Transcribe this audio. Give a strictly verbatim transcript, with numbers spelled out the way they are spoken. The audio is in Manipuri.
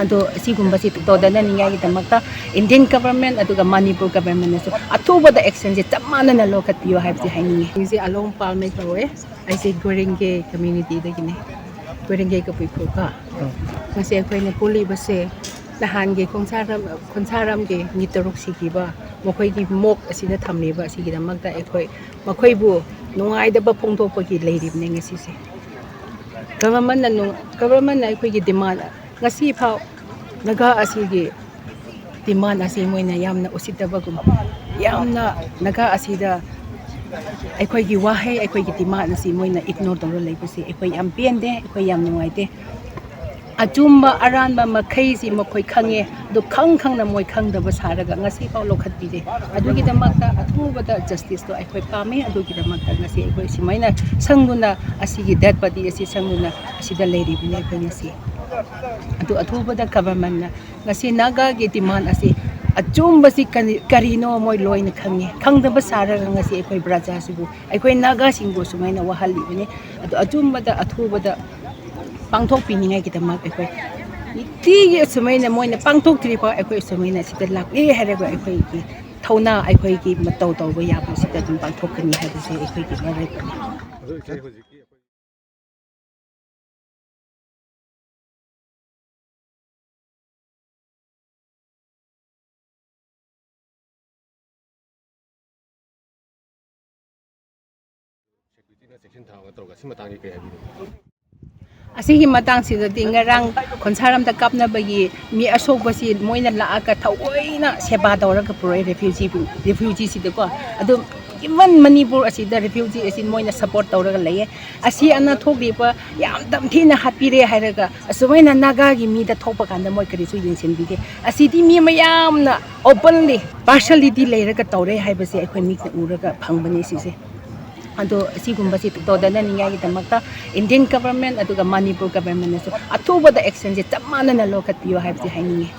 ꯑꯗꯣ ꯑꯁꯤꯒꯨꯝꯕꯁꯤ ꯇꯧꯗꯅꯅꯤꯡꯉꯥꯏꯒꯤꯗꯃꯛꯇ Indian government ꯑꯗꯨꯒ ꯃꯅꯤꯄꯨꯔ governmentꯅꯁꯨ ꯑꯊꯨꯕꯗ actionꯁꯦ ꯆꯞ ꯃꯥꯟꯅꯅ ꯂꯧꯈꯠꯄꯤꯌꯣ ꯍꯥꯏꯕꯁꯤ ꯍꯥꯏꯅꯤꯡꯉꯤ꯫ ꯑꯩꯁꯦ ꯑꯂꯣꯡ ꯄꯥꯜꯃꯩ ꯀꯧꯋꯦ꯫ ꯑꯩꯁꯦ ꯒꯣꯏꯔꯦꯡꯒꯦ communityꯗꯒꯤꯅꯦ꯫ ꯒꯣꯏꯔꯦꯡꯒꯦ ꯀꯕꯨꯏ ꯈꯨꯜꯀꯣ꯫ ꯉꯁꯤ ꯑꯩꯈꯣꯏꯅ ꯄꯨꯜꯂꯤꯕꯁꯦ ꯅꯍꯥꯟꯒꯤ ꯈꯣꯡꯁꯥꯔꯝ, ꯈꯣꯟꯁꯥꯔꯝꯒꯤ ꯃꯤ ꯇꯔꯨꯛ ꯁꯤꯈꯤꯕ ꯃꯈꯣꯏꯒꯤ ꯃꯣꯛ ꯑꯁꯤꯗ ꯊꯝꯂꯤꯕ ꯑꯁꯤꯒꯤꯗꯃꯛꯇ ꯑꯩꯈꯣꯏ ꯃꯈꯣꯏꯕꯨ ꯅꯨꯡꯉꯥꯏꯇꯕ ꯐꯣꯡꯗꯣꯛꯄꯒꯤ ꯂꯩꯔꯤꯕꯅꯦ ꯉꯁꯤꯁꯦ꯫ Governmentꯅ ꯅꯨꯡ-, governmentꯅ ꯑꯩꯈꯣꯏꯒꯤ demand ꯉꯁꯤꯐꯥꯎ ꯅꯥꯒꯥ ꯑꯁꯤꯒꯤ demand ꯑꯁꯤ ꯃꯣꯏꯅ ꯌꯥꯝꯅ ꯎꯁꯤꯠꯇꯕꯒꯨꯝ, ꯌꯥꯝꯅ ꯅꯥꯒꯥ ꯑꯁꯤꯗ ꯑꯩꯈꯣꯏꯒꯤ ꯋꯥꯍꯩ, ꯑꯩꯈꯣꯏꯒꯤ demand ꯑꯁꯤ ꯃꯣꯏꯅ ignore ꯇꯧꯔ ꯂꯩꯕꯁꯤ ꯑꯩꯈꯣꯏ ꯌꯥꯝ ꯄꯦꯟꯗꯦ, ꯑꯩꯈꯣꯏ ꯌꯥꯝ ꯅꯨꯡꯉꯥꯏꯇꯦ꯫ ꯑꯆꯨꯝꯕ ꯑꯔꯥꯟꯕ ꯃꯈꯩꯁꯤ ꯃꯈꯣꯏ ꯈꯪꯉꯦ, ꯑꯗꯨ ꯈꯪ ꯈꯪꯅ ꯃꯣꯏ ꯈꯪꯗꯕ ꯁꯥꯔꯒ ꯉꯁꯤꯐꯥꯎ ꯂꯧꯈꯠꯄꯤꯗꯦ꯫ ꯑꯗꯨꯒꯤꯗꯃꯛꯇ ꯑꯊꯨꯕꯗ justiceꯇꯣ ꯑꯩꯈꯣꯏ ꯄꯥꯝꯃꯤ꯫ ꯑꯗꯨꯒꯤꯗꯃꯛꯇ ꯉꯁꯤ ꯑꯩꯈꯣꯏ ꯁꯨꯃꯥꯏꯅ ꯁꯪꯗꯨꯅ ꯑꯁꯤꯒꯤ dead body ꯑꯁꯤ ꯁꯪꯗꯨꯅ ꯑꯁꯤꯗ ꯂꯩꯔꯤꯕꯅꯤ ꯑꯩꯈꯣꯏ ꯉꯁꯤ꯫ ꯑꯗꯨ ꯑꯊꯨꯕꯗ governmentꯅ ꯉꯁꯤ ꯅꯥꯒꯥꯒꯤ demand ꯑꯁꯤ ꯑꯆꯨꯝꯕꯁꯤ ꯀꯔꯤ-, ꯀꯔꯤꯅꯣ ꯃꯣꯏ ꯂꯣꯏꯅ ꯈꯪꯉꯤ꯫ ꯈꯪꯗꯕ ꯁꯥꯔꯒ ꯉꯁꯤ ꯑꯩꯈꯣꯏ ꯄ꯭ꯔꯖꯥꯁꯤꯕꯨ, ꯑꯩꯈꯣꯏ ꯅꯥꯒꯥꯁꯤꯡꯕꯨ ꯁꯨꯃꯥꯏꯅ ꯋꯥꯍꯜꯂꯤꯕꯅꯤ꯫ ꯑꯗꯨ ꯑꯆꯨꯝꯕꯗ, ꯑꯊꯨꯕꯗ ꯄꯥꯡꯊꯣꯛꯄꯤꯅꯤꯡꯉꯥꯏꯒꯤꯗꯃꯛ ꯑꯩꯈꯣꯏ ꯅꯨꯡꯇꯤꯒꯤ ꯑꯁꯨꯃꯥꯏꯅ ꯃꯣꯏꯅ ꯄꯥꯡꯊꯣꯛꯇ꯭ꯔꯤꯐꯥꯎ ꯑꯩꯈꯣꯏ ꯁꯨꯃꯥꯏꯅ ꯁꯤꯗ ꯂꯥꯛꯂꯦ ꯍꯥꯏꯔꯒ ꯑꯩꯈꯣꯏꯒꯤ ꯊꯧꯅꯥ, ꯑꯩꯈꯣꯏꯒꯤ ꯃꯇꯧ ꯇꯧꯕ ꯌꯥꯕꯁꯤꯗ ꯑꯗꯨꯝ ꯄꯥꯡꯊꯣꯛꯀꯅꯤ ꯍꯥꯏꯕꯁꯦ ꯑꯩꯈꯣꯏꯒꯤ ꯋꯥꯔꯦꯞꯅꯤ꯫ ꯑꯗꯣ ꯏꯆꯦ, ꯍꯧꯖꯤꯛꯀꯤ ꯑꯩꯈꯣꯏ Securityꯅ ꯆꯦꯛꯁꯤꯟ ꯊꯧꯔꯥꯡ ꯇꯧꯔꯒ ꯁꯤ ꯃꯇꯥꯡꯒꯤ ꯀꯔꯤ ꯍꯥꯏꯕꯤꯅꯤꯡꯉꯤ? ꯑꯁꯤꯒꯤ ꯃꯇꯥꯡꯁꯤꯗꯗꯤ ꯉꯔꯥꯡ ꯈꯣꯟꯁꯥꯔꯝꯗ ꯀꯥꯞꯅꯕꯒꯤ ꯃꯤ ꯑꯁꯣꯛꯄꯁꯤ ꯃꯣꯏꯅ ꯂꯥꯛꯑꯒ ꯊꯑꯣꯏꯅ ꯁꯦꯕꯥ ꯇꯧꯔꯒ ꯄꯨꯔꯛꯑꯦ refugeeꯕꯨ, refugeeꯁꯤꯗꯀꯣ꯫ ꯑꯗꯨ even ꯃꯅꯤꯄꯨꯔ ꯑꯁꯤꯗ refugee ꯑꯁꯤ ꯃꯣꯏꯅ support ꯇꯧꯔꯒ ꯂꯩꯌꯦ꯫ ꯑꯁꯤ ꯑꯅꯥ ꯊꯣꯛꯂꯤꯕ ꯌꯥꯝ ꯇꯝꯊꯤꯅ ꯍꯥꯠꯄꯤꯔꯦ ꯍꯥꯏꯔꯒ ꯑꯁꯨꯃꯥꯏꯅ ꯅꯥꯒꯥꯒꯤ ꯃꯤꯗ ꯊꯣꯛꯄ ꯀꯥꯟꯗ ꯃꯣꯏ ꯀꯔꯤꯁꯨ ꯌꯦꯡꯁꯤꯟꯕꯤꯗꯦ꯫ ꯑꯁꯤꯗꯤ ꯃꯤ ꯃꯌꯥꯝꯅ openly partiality ꯂꯩꯔꯒ ꯇꯧꯔꯦ ꯍꯥꯏꯕꯁꯦ ꯑꯩꯈꯣꯏ ꯃꯤꯠꯅ ꯎꯔꯒ ꯐꯪꯕꯅꯤ ꯁꯤꯁꯦ꯫ ꯑꯗꯣ ꯑꯁꯤꯒꯨꯝꯕꯁꯤ ꯇꯧꯗꯅꯅꯤꯡꯉꯥꯏꯒꯤꯗꯃꯛꯇ Indian government ꯑꯗꯨꯒ ꯃꯅꯤꯄꯨꯔ governmentꯅꯁꯨ ꯑꯊꯨꯕꯗ actionꯁꯦ ꯆꯞ ꯃꯥꯟꯅꯅ ꯂꯧꯈꯠꯄꯤꯌꯣ ꯍꯥꯏꯕꯁꯦ ꯍꯥꯏꯅꯤꯡꯉꯤ꯫